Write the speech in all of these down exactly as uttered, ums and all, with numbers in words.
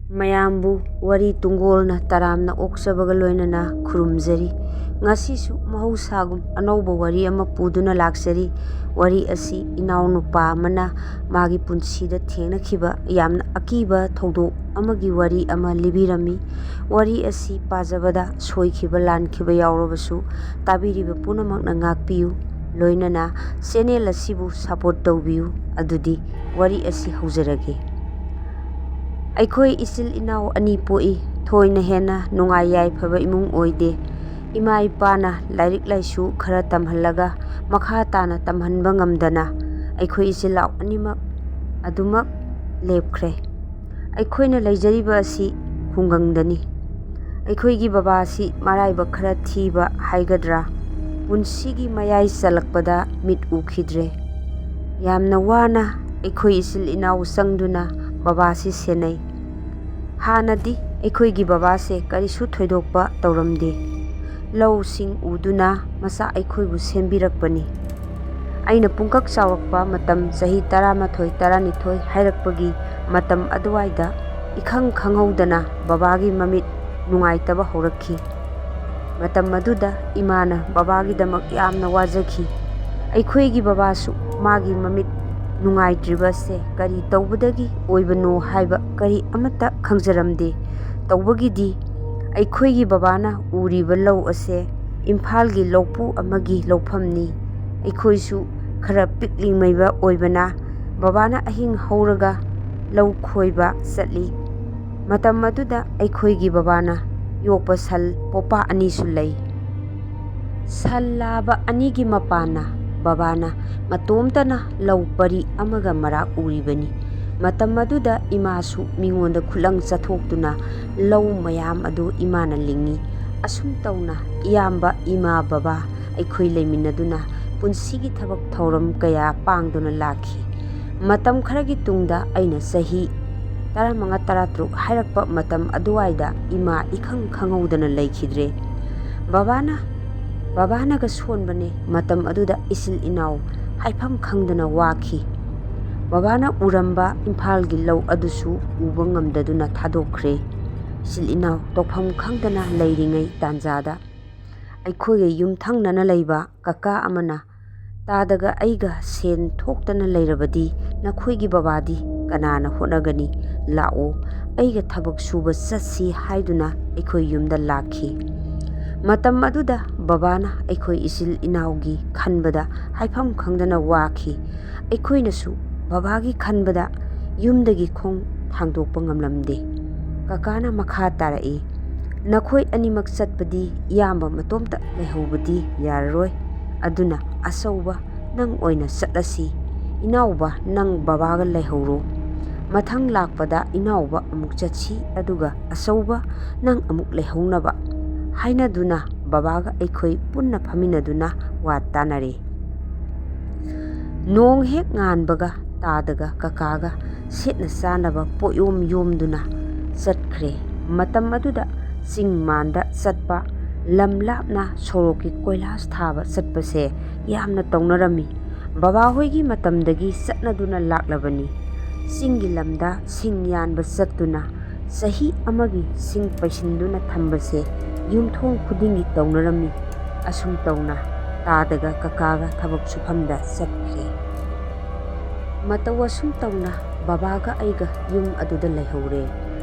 ꯃꯌꯥꯝꯕꯨ ꯋꯥꯔꯤ ꯇꯨꯡꯒꯣꯜꯅ ꯇꯔꯥꯝꯅ ꯑꯣꯛꯆꯕꯒ ꯂꯣꯏꯅꯅ ꯈꯨꯔꯨꯝꯖꯔꯤ꯫ ꯉꯁꯤꯁꯨ ꯃꯍꯧꯁꯥꯒꯨꯝ ꯑꯅꯧꯕ ꯋꯥꯔꯤ ꯑꯃ ꯄꯨꯗꯨꯅ ꯂꯥꯛꯆꯔꯤ꯫ ꯋꯥꯔꯤ ꯑꯁꯤ ꯏꯅꯥꯎꯅꯨꯄꯥ ꯑꯃꯅ ꯃꯥꯒꯤ ꯄꯨꯟꯁꯤꯗ ꯊꯦꯡꯅꯈꯤꯕ ꯌꯥꯝꯅ ꯑꯀꯤꯕ ꯊꯧꯗꯣꯛ ꯑꯃꯒꯤ ꯋꯥꯔꯤ ꯑꯃ ꯂꯤꯕꯤꯔꯝꯃꯤ꯫ ꯋꯥꯔꯤ ꯑꯁꯤ ꯄꯥꯖꯕꯗ ꯁꯣꯏꯈꯤꯕ ꯂꯥꯟꯈꯤꯕ ꯌꯥꯎꯔꯕꯁꯨ ꯇꯥꯕꯤꯔꯤꯕ ꯄꯨꯝꯅꯃꯛꯅ ꯉꯥꯛꯄꯤꯌꯨ꯫ ꯂꯣꯏꯅꯅ ꯆꯦꯅꯦꯜ ꯑꯁꯤꯕꯨ ꯁꯄꯣꯔꯠ ꯇꯧꯕꯤꯌꯨ꯫ ꯑꯗꯨꯗꯤ ꯋꯥꯔꯤ ꯑꯁꯤ ꯍꯧꯖꯔꯒꯦ꯫ ꯑꯩꯈꯣꯏ ꯏꯆꯤꯜ ꯏꯅꯥꯎ ꯑꯅꯤ ꯄꯣꯛꯏ꯫ ꯊꯣꯏꯅ ꯍꯦꯟꯅ ꯅꯨꯡꯉꯥꯏ ꯌꯥꯏꯐꯕ ꯏꯃꯨꯡ ꯑꯣꯏꯗꯦ꯫ ꯏꯃꯥ ꯏꯄꯥꯅ ꯂꯥꯏꯔꯤꯛ ꯂꯥꯏꯁꯨ ꯈꯔ ꯇꯝꯍꯜꯂꯒ ꯃꯈꯥ ꯇꯥꯅ ꯇꯝꯍꯟꯕ ꯉꯝꯗꯅ ꯑꯩꯈꯣꯏ ꯏꯆꯤꯜ ꯏꯅꯥꯎ ꯑꯅꯤꯃꯛ ꯑꯗꯨꯃꯛ ꯂꯦꯞꯈ꯭ꯔꯦ꯫ ꯑꯩꯈꯣꯏꯅ ꯂꯩꯖꯔꯤꯕ ꯑꯁꯤ ꯈꯨꯡꯒꯪꯗꯅꯤ꯫ ꯑꯩꯈꯣꯏꯒꯤ ꯕꯕꯥꯁꯤ ꯃꯔꯥꯏꯕꯛ ꯈꯔ ꯊꯤꯕ ꯍꯥꯏꯒꯗ꯭ꯔꯥ, ꯄꯨꯟꯁꯤꯒꯤ ꯃꯌꯥꯏ ꯆꯜꯂꯛꯄꯗ ꯃꯤꯠ ꯎꯈꯤꯗ꯭ꯔꯦ꯫ ꯌꯥꯝꯅ ꯋꯥꯅ ꯑꯩꯈꯣꯏ ꯏꯆꯤꯜ ꯏꯅꯥꯎ ꯆꯪꯗꯨꯅ ꯕꯕꯥꯁꯤ ꯁꯦꯟꯅꯩ꯫ ꯍꯥꯟꯅꯗꯤ ꯑꯩꯈꯣꯏꯒꯤ ꯕꯕꯥꯁꯦ ꯀꯔꯤꯁꯨ ꯊꯣꯏꯗꯣꯛꯄ ꯇꯧꯔꯝꯗꯦ꯫ ꯂꯧꯁꯤꯡ ꯎꯗꯨꯅ ꯃꯆꯥ ꯑꯩꯈꯣꯏꯕꯨ ꯁꯦꯝꯕꯤꯔꯛꯄꯅꯤ꯫ ꯑꯩꯅ ꯄꯨꯡꯀꯛ ꯆꯥꯎꯔꯛꯄ ꯃꯇꯝ, ꯆꯍꯤ ꯇꯔꯥꯃꯥꯊꯣꯏ, ꯇꯔꯥꯅꯤꯊꯣꯏ ꯍꯥꯏꯔꯛꯄꯒꯤ ꯃꯇꯝ ꯑꯗꯨꯋꯥꯏꯗ ꯏꯈꯪ ꯈꯪꯍꯧꯗꯅ ꯕꯕꯥꯒꯤ ꯃꯃꯤꯠ ꯅꯨꯡꯉꯥꯏꯇꯕ ꯍꯧꯔꯛꯈꯤ꯫ ꯃꯇꯝ ꯑꯗꯨꯗ ꯏꯃꯥꯅ ꯕꯕꯥꯒꯤꯗꯃꯛ ꯌꯥꯝꯅ ꯋꯥꯖꯈꯤ꯫ ꯑꯩꯈꯣꯏꯒꯤ ꯕꯕꯥꯁꯨ ꯃꯥꯒꯤ ꯃꯃꯤꯠ ꯅꯨꯡꯉꯥꯏꯇ꯭ꯔꯤꯕꯁꯦ ꯀꯔꯤ ꯇꯧꯕꯗꯒꯤ ꯑꯣꯏꯕꯅꯣ ꯍꯥꯏꯕ ꯀꯔꯤ ꯑꯃꯠꯇ ꯈꯪꯖꯔꯝꯗꯦ꯫ ꯇꯧꯕꯒꯤꯗꯤ ꯑꯩꯈꯣꯏꯒꯤ ꯕꯕꯥꯅ ꯎꯔꯤꯕ ꯂꯧ ꯑꯁꯦ ꯏꯝꯐꯥꯜꯒꯤ ꯂꯧꯄꯨ ꯑꯃꯒꯤ ꯂꯧꯐꯝꯅꯤ꯫ ꯑꯩꯈꯣꯏꯁꯨ ꯈꯔ ꯄꯤꯛꯂꯤꯉꯩꯕ ꯑꯣꯏꯕꯅ ꯕꯕꯥꯅ ꯑꯍꯤꯡ ꯍꯧꯔꯒ ꯂꯧ ꯈꯣꯏꯕ ꯆꯠꯂꯤ꯫ ꯃꯇꯝ ꯑꯗꯨꯗ ꯑꯩꯈꯣꯏꯒꯤ ꯕꯕꯥꯅ ꯌꯣꯛꯄ ꯁꯟ ꯄꯣꯄꯥ ꯑꯅꯤꯁꯨ ꯂꯩ꯫ ꯁꯟ ꯂꯥꯕ ꯑꯅꯤꯒꯤ ꯃꯄꯥꯟꯅ ꯕꯕꯥꯅ ꯃꯇꯣꯝꯇꯅ ꯂꯧ ꯄꯔꯤ ꯑꯃꯒ ꯃꯔꯥꯛ ꯎꯔꯤꯕꯅꯤ꯫ ꯃꯇꯝ ꯑꯗꯨꯗ ꯏꯃꯥꯁꯨ ꯃꯤꯉꯣꯟꯗ ꯈꯨꯠꯂꯪ ꯆꯠꯊꯣꯛꯇꯨꯅ ꯂꯧ ꯃꯌꯥꯝ ꯑꯗꯨ ꯏꯃꯥꯅ ꯂꯤꯡꯏ꯫ ꯑꯁꯨꯝ ꯇꯧꯅ ꯏꯌꯥꯝꯕ, ꯏꯃꯥ, ꯕꯕꯥ ꯑꯩꯈꯣꯏ ꯂꯩꯃꯤꯟꯅꯗꯨꯅ ꯄꯨꯟꯁꯤꯒꯤ ꯊꯕꯛ ꯊꯧꯔꯝ ꯀꯌꯥ ꯄꯥꯡꯗꯨꯅ ꯂꯥꯛꯈꯤ꯫ ꯃꯇꯝ ꯈꯔꯒꯤ ꯇꯨꯡꯗ ꯑꯩꯅ ꯆꯍꯤ ꯇꯔꯥꯃꯉꯥ, ꯇꯔꯥꯇꯔꯨꯛ ꯍꯥꯏꯔꯛꯄ ꯃꯇꯝ ꯑꯗꯨꯋꯥꯏꯗ ꯏꯃꯥ ꯏꯈꯪ ꯈꯪꯍꯧꯗꯅ ꯂꯩꯈꯤꯗ꯭ꯔꯦ꯫ ꯕꯕꯥꯅ, ꯕꯕꯥꯅꯒ ꯁꯣꯟꯕꯅꯦ꯫ ꯃꯇꯝ ꯑꯗꯨꯗ ꯏꯆꯤꯜ ꯏꯅꯥꯎ ꯍꯥꯏꯐꯝ ꯈꯪꯗꯅ ꯋꯥꯈꯤ꯫ ꯕꯕꯥꯅ ꯎꯔꯝꯕ ꯏꯝꯐꯥꯜꯒꯤ ꯂꯧ ꯑꯗꯨꯁꯨ ꯎꯕ ꯉꯝꯗꯗꯨꯅ ꯊꯥꯗꯣꯛꯈ꯭ꯔꯦ꯫ ꯏꯆꯤꯜ ꯏꯅꯥꯎ ꯇꯧꯐꯝ ꯈꯪꯗꯅ ꯂꯩꯔꯤꯉꯩ ꯇꯥꯟꯖꯥꯗ ꯑꯩꯈꯣꯏꯒ ꯌꯨꯝꯊꯪꯅꯅ ꯂꯩꯕ ꯀꯀꯥ ꯑꯃꯅ, "ꯇꯥꯗꯒ ꯑꯩꯒ ꯁꯦꯟ ꯊꯣꯛꯇꯅ ꯂꯩꯔꯕꯗꯤ ꯅꯈꯣꯏꯒꯤ ꯕꯕꯥꯗꯤ ꯀꯅꯥꯅ ꯍꯣꯠꯅꯒꯅꯤ? ꯂꯥꯛꯑꯣ, ꯑꯩꯒ ꯊꯕꯛ ꯁꯨꯕ ꯆꯠꯁꯤ" ꯍꯥꯏꯗꯨꯅ ꯑꯩꯈꯣꯏ ꯌꯨꯝꯗ ꯂꯥꯛꯈꯤ꯫ ꯃꯇꯝ ꯑꯗꯨꯗ ꯕꯕꯥꯅ ꯑꯩꯈꯣꯏ ꯏꯆꯤꯜ ꯏꯅꯥꯎꯒꯤ ꯈꯟꯕꯗ ꯍꯥꯏꯐꯝ ꯈꯪꯗꯅ ꯋꯥꯈꯤ꯫ ꯑꯩꯈꯣꯏꯅꯁꯨ ꯕꯕꯥꯒꯤ ꯈꯟꯕꯗ ꯌꯨꯝꯗꯒꯤ ꯈꯣꯡ ꯊꯥꯡꯗꯣꯛꯄ ꯉꯝꯂꯝꯗꯦ꯫ ꯀꯀꯥꯅ ꯃꯈꯥ ꯇꯥꯔꯛꯏ, "ꯅꯈꯣꯏ ꯑꯅꯤꯃꯛ ꯆꯠꯄꯗꯤ ꯏꯌꯥꯝꯕ ꯃꯇꯣꯝꯇ ꯂꯩꯍꯧꯕꯗꯤ ꯌꯥꯔꯔꯣꯏ꯫ ꯑꯗꯨꯅ ꯑꯆꯧꯕ, ꯅꯪ ꯑꯣꯏꯅ ꯆꯠꯂꯁꯤ꯫ ꯏꯅꯥꯎꯕ, ꯅꯪ ꯕꯕꯥꯒ ꯂꯩꯍꯧꯔꯣ꯫ ꯃꯊꯪ ꯂꯥꯛꯄꯗ ꯏꯅꯥꯎꯕ ꯑꯃꯨꯛ ꯆꯠꯁꯤ, ꯑꯗꯨꯒ ꯑꯆꯧꯕ, ꯅꯪ ꯑꯃꯨꯛ ꯂꯩꯍꯧꯅꯕ" ꯍꯥꯏꯅꯗꯨꯅ ꯕꯕꯥꯒ ꯑꯩꯈꯣꯏ ꯄꯨꯟꯅ ꯐꯝꯃꯤꯟꯅꯗꯨꯅ ꯋꯥ ꯇꯥꯅꯔꯦ꯫ ꯅꯣꯡ ꯍꯦꯛ ꯉꯥꯟꯕꯒ ꯇꯥꯗꯒ ꯀꯀꯥꯒ ꯁꯦꯠꯅ ꯆꯥꯅꯕ ꯄꯣꯠꯌꯣꯝ ꯌꯣꯝꯗꯨꯅ ꯆꯠꯈ꯭ꯔꯦ꯫ ꯃꯇꯝ ꯑꯗꯨꯗ ꯆꯤꯡ ꯃꯥꯟꯗ ꯆꯠꯄ, ꯂꯝ ꯂꯥꯞꯅ ꯁꯣꯔꯣꯛꯀꯤ ꯀꯣꯏꯂꯥꯁ ꯊꯥꯕ ꯆꯠꯄꯁꯦ ꯌꯥꯝꯅ ꯇꯧꯅꯔꯝꯃꯤ꯫ ꯕꯕꯥꯍꯣꯏꯒꯤ ꯃꯇꯝꯗꯒꯤ ꯆꯠꯅꯗꯨꯅ ꯂꯥꯛꯂꯕꯅꯤ꯫ ꯆꯤꯡꯒꯤ ꯂꯝꯗ ꯁꯤꯡ ꯌꯥꯟꯕ ꯆꯠꯇꯨꯅ ꯆꯍꯤ ꯑꯃꯒꯤ ꯁꯤꯡ ꯄꯩꯁꯤꯟꯗꯨꯅ ꯊꯝꯕꯁꯦ ꯌꯨꯝꯊꯣꯡ ꯈꯨꯗꯤꯡꯒꯤ ꯇꯧꯅꯔꯝꯃꯤ꯫ ꯑꯁꯨꯝ ꯇꯧꯅ ꯇꯥꯗꯒ ꯀꯀꯥꯒ ꯊꯕꯛ ꯁꯨꯐꯝꯗ ꯆꯠꯈ꯭ꯔꯦ꯫ ꯃꯇꯧ ꯑꯁꯨꯝ ꯇꯧꯅ ꯕꯕꯥꯒ ꯑꯩꯒ ꯌꯨꯝ ꯑꯗꯨꯗ ꯂꯩꯍꯧꯔꯦ꯫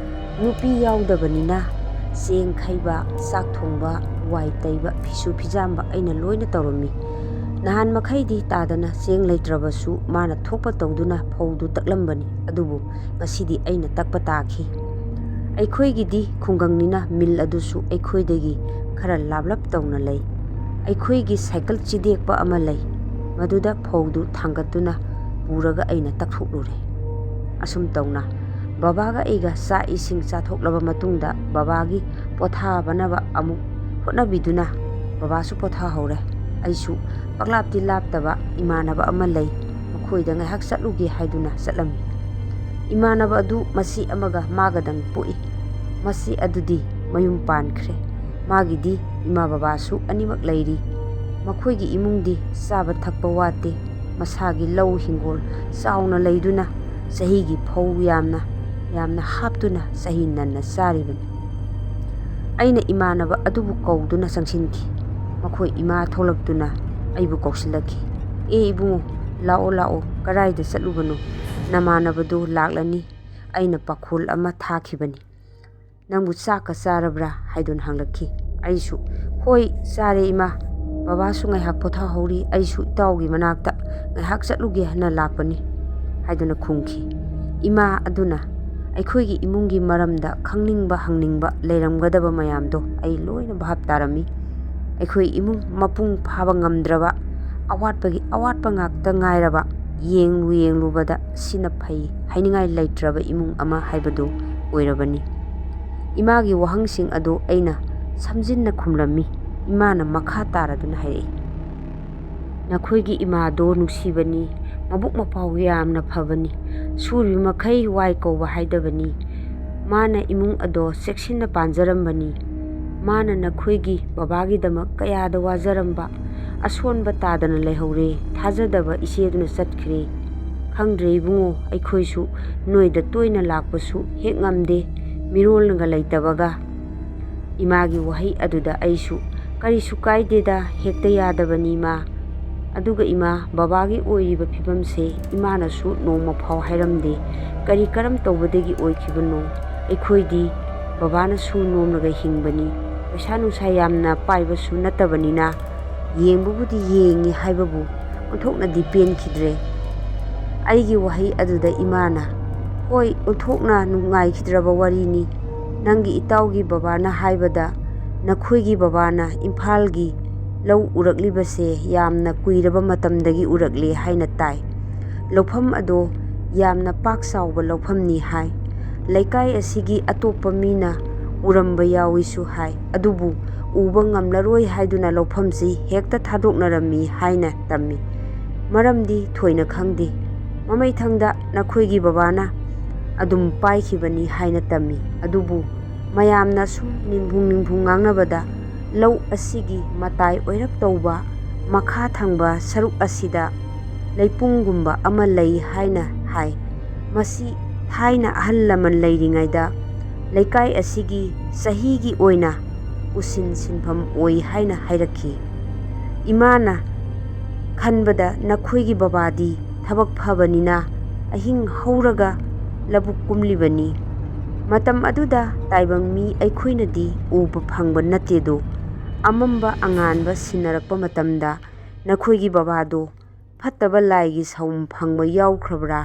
ꯅꯨꯄꯤ ꯌꯥꯎꯗꯕꯅꯤꯅ ꯆꯦꯡ ꯈꯩꯕ, ꯆꯥꯛ ꯊꯣꯡꯕ, ꯋꯥꯏ ꯇꯩꯕ, ꯐꯤꯁꯨ ꯐꯤꯖꯥꯝꯕ ꯑꯩꯅ ꯂꯣꯏꯅ ꯇꯧꯔꯝꯃꯤ꯫ ꯅꯍꯥꯟ ꯃꯈꯩꯗꯤ ꯇꯥꯗꯅ ꯆꯦꯡ ꯂꯩꯇ꯭ꯔꯕꯁꯨ ꯃꯥꯅ ꯊꯣꯛꯄ ꯇꯧꯗꯨꯅ ꯐꯧꯗꯨ ꯇꯛꯂꯝꯕꯅꯤ, ꯑꯗꯨꯕꯨ ꯉꯁꯤꯗꯤ ꯑꯩꯅ ꯇꯛꯄ ꯇꯥꯈꯤ꯫ ꯑꯩꯈꯣꯏꯒꯤꯗꯤ ꯈꯨꯡꯒꯪꯅꯤꯅ ꯃꯤꯜ ꯑꯗꯨꯁꯨ ꯑꯩꯈꯣꯏꯗꯒꯤ ꯈꯔ ꯂꯥꯞꯂꯞ ꯇꯧꯅ ꯂꯩ꯫ ꯑꯩꯈꯣꯏꯒꯤ ꯁꯥꯏꯀꯜ ꯆꯤꯗꯦꯛꯄ ꯑꯃ ꯂꯩ, ꯃꯗꯨꯗ ꯐꯧꯗꯨ ꯊꯥꯡꯒꯠꯇꯨꯅ ꯄꯨꯔꯒ ꯑꯩꯅ ꯇꯛꯊꯣꯛꯂꯨꯔꯦ꯫ ꯑꯁꯨꯝ ꯇꯧꯅ ꯕꯕꯥꯒ ꯑꯩꯒ ꯆꯥꯛ ꯏꯁꯤꯡ ꯆꯥꯊꯣꯛꯂꯕ ꯃꯇꯨꯡꯗ ꯕꯕꯥꯒꯤ ꯄꯣꯊꯥꯕꯅꯕ ꯑꯃꯨꯛ ꯍꯣꯠꯅꯕꯤꯗꯨꯅ ꯕꯕꯥꯁꯨ ꯄꯣꯊꯥꯍꯧꯔꯦ꯫ ꯑꯩꯁꯨ ꯄꯥꯛꯂꯥꯞꯇꯤ ꯂꯥꯞꯇꯕ ꯏꯃꯥꯟꯅꯕ ꯑꯃ ꯂꯩ, ꯃꯈꯣꯏꯗ ꯉꯥꯏꯍꯥꯛ ꯆꯠꯂꯨꯒꯦ ꯍꯥꯏꯗꯨꯅ ꯆꯠꯂꯝꯃꯤ꯫ ꯏꯃꯥꯟꯅꯕ ꯑꯗꯨ ꯃꯆꯦ ꯑꯃꯒ ꯃꯥꯒꯗꯪ ꯄꯣꯛꯏ꯫ ꯃꯆꯦ ꯑꯗꯨꯗꯤ ꯃꯌꯨꯝ ꯄꯥꯟꯈ꯭ꯔꯦ꯫ ꯃꯥꯒꯤꯗꯤ ꯏꯃꯥ ꯕꯕꯥꯁꯨ ꯑꯅꯤꯃꯛ ꯂꯩꯔꯤ꯫ ꯃꯈꯣꯏꯒꯤ ꯏꯃꯨꯡꯗꯤ ꯆꯥꯕ ꯊꯛꯄ ꯋꯥꯠꯇꯦ꯫ ꯃꯁꯥꯒꯤ ꯂꯧ ꯍꯤꯡꯒꯣꯜ ꯆꯥꯎꯅ ꯂꯩꯗꯨꯅ ꯆꯍꯤꯒꯤ ꯐꯧ ꯌꯥꯝꯅ ꯌꯥꯝꯅ ꯍꯥꯞꯇꯨꯅ ꯆꯍꯤ ꯅꯟꯅ ꯆꯥꯔꯤꯕꯅꯤ꯫ ꯑꯩꯅ ꯏꯃꯥꯟꯅꯕ ꯑꯗꯨꯕꯨ ꯀꯧꯗꯨꯅ ꯆꯪꯁꯤꯟꯈꯤ꯫ ꯃꯈꯣꯏ ꯏꯃꯥ ꯊꯣꯛꯂꯛꯇꯨꯅ ꯑꯩꯕꯨ ꯀꯧꯁꯤꯜꯂꯛꯈꯤ꯫ "ꯑꯦ ꯏꯕꯨꯡꯉꯣ, ꯂꯥꯛꯑꯣ ꯂꯥꯛꯑꯣ, ꯀꯗꯥꯏꯗ ꯆꯠꯂꯨꯕꯅꯣ? ꯅꯃꯥꯟꯅꯕꯗꯨ ꯂꯥꯛꯂꯅꯤ꯫ ꯑꯩꯅ ꯄꯥꯈꯣꯜ ꯑꯃ ꯊꯥꯈꯤꯕꯅꯤ꯫ ꯅꯪꯕꯨ ꯆꯥꯛꯀ ꯆꯥꯔꯕ꯭ꯔꯥ?" ꯍꯥꯏꯗꯨꯅ ꯍꯪꯂꯛꯈꯤ꯫ ꯑꯩꯁꯨ, "ꯍꯣꯏ, ꯆꯥꯔꯦ ꯏꯃꯥ꯫ ꯕꯕꯥꯁꯨ ꯉꯥꯏꯍꯥꯛ ꯄꯣꯊꯥꯍꯧꯔꯤ꯫ ꯑꯩꯁꯨ ꯏꯇꯥꯎꯒꯤ ꯃꯅꯥꯛꯇ ꯉꯥꯏꯍꯥꯛ ꯆꯠꯂꯨꯒꯦ ꯍꯥꯏꯅ ꯂꯥꯛꯄꯅꯤ" ꯍꯥꯏꯗꯨꯅ ꯈꯨꯝꯈꯤ꯫ ꯏꯃꯥ ꯑꯗꯨꯅ ꯑꯩꯈꯣꯏꯒꯤ ꯏꯃꯨꯡꯒꯤ ꯃꯔꯝꯗ ꯈꯪꯅꯤꯡꯕ ꯍꯪꯅꯤꯡꯕ ꯂꯩꯔꯝꯒꯗꯕ ꯃꯌꯥꯝꯗꯣ ꯑꯩ ꯂꯣꯏꯅ ꯚꯥꯞ ꯇꯥꯔꯝꯃꯤ꯫ ꯑꯩꯈꯣꯏ ꯏꯃꯨꯡ ꯃꯄꯨꯡ ꯐꯥꯕ ꯉꯝꯗ꯭ꯔꯕ, ꯑꯋꯥꯠꯄꯒꯤ ꯑꯋꯥꯠꯄ ꯉꯥꯛꯇ ꯉꯥꯏꯔꯕ, ꯌꯦꯡꯂꯨ ꯌꯦꯡꯂꯨꯕꯗ ꯁꯤꯅ ꯐꯩ ꯍꯥꯏꯅꯤꯡꯉꯥꯏ ꯂꯩꯇ꯭ꯔꯕ ꯏꯃꯨꯡ ꯑꯃ ꯍꯥꯏꯕꯗꯨ ꯑꯣꯏꯔꯕꯅꯤ꯫ ꯏꯃꯥꯒꯤ ꯋꯥꯍꯪꯁꯤꯡ ꯑꯗꯨ ꯑꯩꯅ ꯁꯝꯖꯤꯟꯅ ꯈꯨꯝꯂꯝꯃꯤ꯫ ꯏꯃꯥꯅ ꯃꯈꯥ ꯇꯥꯔꯗꯨꯅ ꯍꯥꯏꯔꯛꯏ, "ꯅꯈꯣꯏꯒꯤ ꯏꯃꯥꯗꯣ ꯅꯨꯡꯁꯤꯕꯅꯤ, ꯃꯕꯨꯛ ꯃꯄꯥꯎ ꯌꯥꯝꯅ ꯐꯕꯅꯤ, ꯁꯨꯔꯤꯕ ꯃꯈꯩ ꯋꯥꯏ ꯀꯧꯕ ꯍꯥꯏꯗꯕꯅꯤ꯫ ꯃꯥꯅ ꯏꯃꯨꯡ ꯑꯗꯣ ꯆꯦꯛꯁꯤꯟꯅ ꯄꯥꯟꯖꯔꯝꯕꯅꯤ꯫ ꯃꯥꯅ ꯅꯈꯣꯏꯒꯤ ꯕꯕꯥꯒꯤꯗꯃꯛ ꯀꯌꯥꯗ ꯋꯥꯖꯔꯝꯕ, ꯑꯁꯣꯟꯕ ꯇꯥꯗꯅ ꯂꯩꯍꯧꯔꯦ, ꯊꯥꯖꯗꯕ ꯏꯆꯦꯗꯨꯅ ꯆꯠꯈ꯭ꯔꯦ꯫ ꯈꯪꯗ꯭ꯔꯦ ꯏꯕꯨꯡꯉꯣ, ꯑꯩꯈꯣꯏꯁꯨ ꯅꯣꯏꯗ ꯇꯣꯏꯅ ꯂꯥꯛꯄꯁꯨ ꯍꯦꯛ ꯉꯝꯗꯦ, ꯃꯤꯔꯣꯜꯅꯒ ꯂꯩꯇꯕꯒ"꯫ ꯏꯃꯥꯒꯤ ꯋꯥꯍꯩ ꯑꯗꯨꯗ ꯑꯩꯁꯨ, "ꯀꯔꯤꯁꯨ ꯀꯥꯏꯗꯦꯗ, ꯍꯦꯛꯇ ꯌꯥꯗꯕꯅꯤ ꯏꯃꯥ꯫ ꯑꯗꯨꯒ ꯏꯃꯥ, ꯕꯕꯥꯒꯤ ꯑꯣꯏꯔꯤꯕ ꯐꯤꯕꯝꯁꯦ ꯏꯃꯥꯅꯁꯨ ꯅꯣꯡꯃ ꯐꯥꯎ ꯍꯥꯏꯔꯝꯗꯦ꯫ ꯀꯔꯤ ꯀꯔꯝ ꯇꯧꯕꯗꯒꯤ ꯑꯣꯏꯈꯤꯕꯅꯣ? ꯑꯩꯈꯣꯏꯗꯤ ꯕꯕꯥꯅꯁꯨ ꯅꯣꯝꯂꯒ ꯍꯤꯡꯕꯅꯤ꯫ ꯄꯩꯁꯥ ꯅꯨꯡꯁꯥ ꯌꯥꯝꯅ ꯄꯥꯏꯕꯁꯨ ꯅꯠꯇꯕꯅꯤꯅ, ꯌꯦꯡꯕꯕꯨꯗꯤ ꯌꯦꯡꯉꯤ ꯍꯥꯏꯕꯕꯨ ꯑꯣꯟꯊꯣꯛꯅꯗꯤ ꯄꯦꯟꯈꯤꯗ꯭ꯔꯦ"꯫ ꯑꯩꯒꯤ ꯋꯥꯍꯩ ꯑꯗꯨꯗ ꯏꯃꯥꯅ, "ꯍꯣꯏ, ꯑꯣꯟꯊꯣꯛꯅ ꯅꯨꯡꯉꯥꯏꯈꯤꯗ꯭ꯔꯕ ꯋꯥꯔꯤꯅꯤ꯫ ꯅꯪꯒꯤ ꯏꯇꯥꯎꯒꯤ ꯕꯕꯥꯅ ꯍꯥꯏꯕꯗ, ꯅꯈꯣꯏꯒꯤ ꯕꯕꯥꯅ ꯏꯝꯐꯥꯜꯒꯤ ꯂꯧ ꯎꯔꯛꯂꯤꯕꯁꯦ ꯌꯥꯝꯅ ꯀꯨꯏꯔꯕ ꯃꯇꯝꯗꯒꯤ ꯎꯔꯛꯂꯦ ꯍꯥꯏꯅ ꯇꯥꯏ꯫ ꯂꯧꯐꯝ ꯑꯗꯣ ꯌꯥꯝꯅ ꯄꯥꯛ ꯆꯥꯎꯕ ꯂꯧꯐꯝꯅꯤ ꯍꯥꯏ꯫ ꯂꯩꯀꯥꯏ ꯑꯁꯤꯒꯤ ꯑꯇꯣꯞꯄ ꯃꯤꯅ ꯎꯔꯝꯕ ꯌꯥꯎꯏꯁꯨ ꯍꯥꯏ, ꯑꯗꯨꯕꯨ ꯎꯕ ꯉꯝꯂꯔꯣꯏ ꯍꯥꯏꯗꯨꯅ ꯂꯧꯐꯝꯁꯤ ꯍꯦꯛꯇ ꯊꯥꯗꯣꯛꯅꯔꯝꯃꯤ" ꯍꯥꯏꯅ ꯇꯝꯃꯤ꯫ ꯃꯔꯝꯗꯤ ꯊꯣꯏꯅ ꯈꯪꯗꯦ꯫ ꯃꯃꯩꯊꯪꯗ ꯅꯈꯣꯏꯒꯤ ꯕꯕꯥꯅ ꯑꯗꯨꯝ ꯄꯥꯏꯈꯤꯕꯅꯤ ꯍꯥꯏꯅ ꯇꯝꯃꯤ꯫ ꯑꯗꯨꯕꯨ ꯃꯌꯥꯝꯅ ꯁꯨꯝ ꯅꯤꯡꯐꯨꯡ ꯅꯤꯡꯐꯨꯡ ꯉꯥꯡꯅꯕꯗ, ꯂꯧ ꯑꯁꯤꯒꯤ ꯃꯇꯥꯏ ꯑꯣꯏꯔꯞ ꯇꯧꯕ ꯃꯈꯥ ꯊꯪꯕ ꯁꯔꯨꯛ ꯑꯁꯤꯗ ꯂꯩꯄꯨꯡꯒꯨꯝꯕ ꯑꯃ ꯂꯩ ꯍꯥꯏꯅ ꯍꯥꯏ꯫ ꯃꯁꯤ ꯊꯥꯏꯅ ꯑꯍꯜ ꯂꯃꯟ ꯂꯩꯔꯤꯉꯩꯗ ꯂꯩꯀꯥꯏ ꯑꯁꯤꯒꯤ ꯆꯍꯤꯒꯤ ꯑꯣꯏꯅ ꯎꯁꯤꯟ ꯁꯤꯟꯐꯝ ꯑꯣꯏ ꯍꯥꯏꯅ ꯍꯥꯏꯔꯛꯈꯤ꯫ ꯏꯃꯥꯅ ꯈꯟꯕꯗ ꯅꯈꯣꯏꯒꯤ ꯕꯕꯥꯗꯤ ꯊꯕꯛ ꯐꯕꯅꯤꯅ ꯑꯍꯤꯡ ꯍꯧꯔꯒ ꯂꯧꯕꯨꯛ ꯀꯨꯝꯂꯤꯕꯅꯤ꯫ ꯃꯇꯝ ꯑꯗꯨꯗ ꯇꯥꯏꯕꯪ ꯃꯤ ꯑꯩꯈꯣꯏꯅꯗꯤ ꯎꯕ ꯐꯪꯕ ꯅꯠꯇꯦꯗꯣ꯫ ꯑꯃꯝꯕ ꯑꯉꯥꯟꯕ ꯁꯤꯟꯅꯔꯛꯄ ꯃꯇꯝꯗ ꯅꯈꯣꯏꯒꯤ ꯕꯕꯥꯗꯣ ꯐꯠꯇꯕ ꯂꯥꯏꯒꯤ ꯁꯥꯎꯝ ꯐꯪꯕ ꯌꯥꯎꯈ꯭ꯔꯕ꯭ꯔꯥ